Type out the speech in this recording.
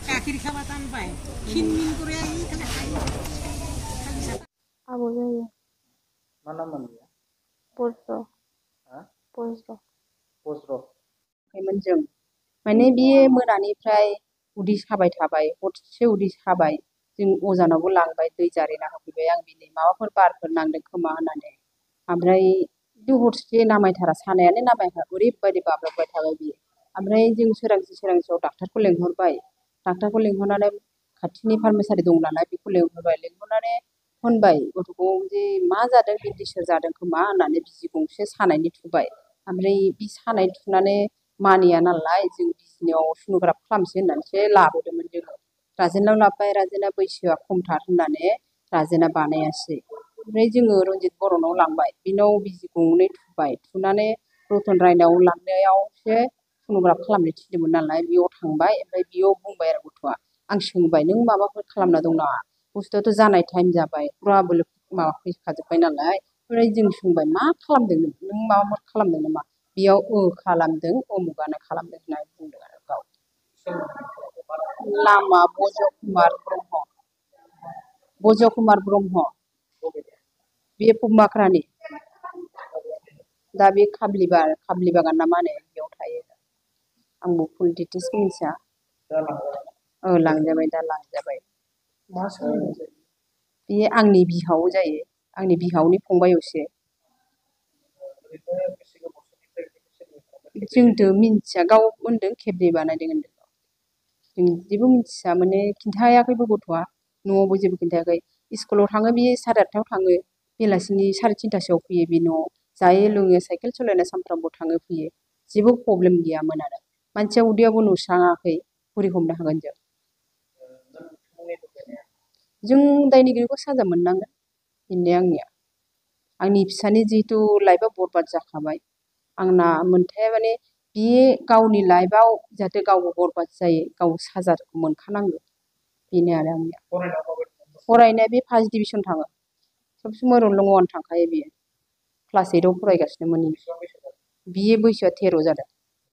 गाखिर खाबा टानबाय खिनमिन करे आबौ जायो मा नाममोन बियो? बज्र हा? बज्र बज्र जों माने बियो मोनानिफ्राय उदै साबाय थाबाय हरसे उदै साबाय जों अजानावबो लांबाय दै जारिना होफैबाय आं बिनि माबाफोर बारफोर नांदों खोमा होननानै ओमफ्राय बिदि हरसे नामायथारा सानायानो नामायथारा ओरैबायदि बाब्राबबाय थाबाय बियो ओमफ्राय जों सोरांसियाव डाक्टारखौ लेंहरबाय डाक्टारखौ लेंहरनानै खाथिनि फार्मासियारि दं नालाय बेखौ लेंहरनानै होनबाय गथ'खौ जे मा जादों बिन्दिसर जादों खोमा होननानै बिजि गंसे सानायनि थुबाय ओमफ्राय बि सानाय थुनानै मानिया नालाय जों बिजनियाव सन'ग्राफ खालामसै होननानैसो लाबोदोंमोन जोङो राजेनाव लाबोबाय राजेना बैसोआ खमथार होननानै राजेना बानायासै ओमफ्राय जोङो रन्जित बर'नाव लांबाय बिनाव बिजि गंनै थुबाय थुनानै रतन रायनाव लांनायावसो सन'ग्राफ खालामनो थिनदोंमोन नालाय बेयाव थांबाय ओमफ्राय बेयाव बुंबाय आरो गथ'आ आं सोंबाय नों माबाफोर खालामना दं नामा बुस्थुआथ' जानाय टाइम जाबाय फुरा बोलो माबा फैखाजोब्बाय नालाय ओमफ्राय जों सोंबाय मा खालामदों नों माबाफोर खालामदों नामा बेयाव खालामदों उमुगानो खालामदों होननानै बुंदों आरो गाव नामा बज' कुमार ब्रह्म बे पमाक्रानि दा बे खाब्लि बागान ना मा होनो बेयाव थायो आंबो फुल डिटेल्सखौ मिथिया लांजाबाय दा लांजाबाय बे आंनि बिहाव जायो आंनि बिहावनि फंबायसो जोंथ' मिन्थिया गाव होनदों खेबनै बानायदों होनदों जों जेबो मिन्थिया माने खिन्थायाखैबो गथ'आ न'आवबो जेबो खिन्थायाखै स्कुलाव थाङो बियो 8:30 थाङो बेलासिनि 3:30 फैयो बे न'आव जायो लोङो साइकेल सालायना सानफ्रामबो थाङो फैयो जेबो प्रब्लेम गैयामोन आरो मानसिया उदैयावबो नुस्राङाखै बोरै हमनो हागोन जों दायनिगिरिखौ साजा मोननांगोन बेनो आंनि फिसानि जिहेथु लाइफआ बरबाद जाखाबाय आंना मोनथाया माने बियो गावनि लाइफआव जाहाथे गावबो बरबाद जायो गाव साजाखौ मोनखानांगौ बेनो आरो आंनिया फरायनाया बे 1st डिभिजन थाङो सब समाय रल नं 1 थांखायो बियो क्लास 8आव फरायगासिनो मोन बियो बैसोआ 13 जादों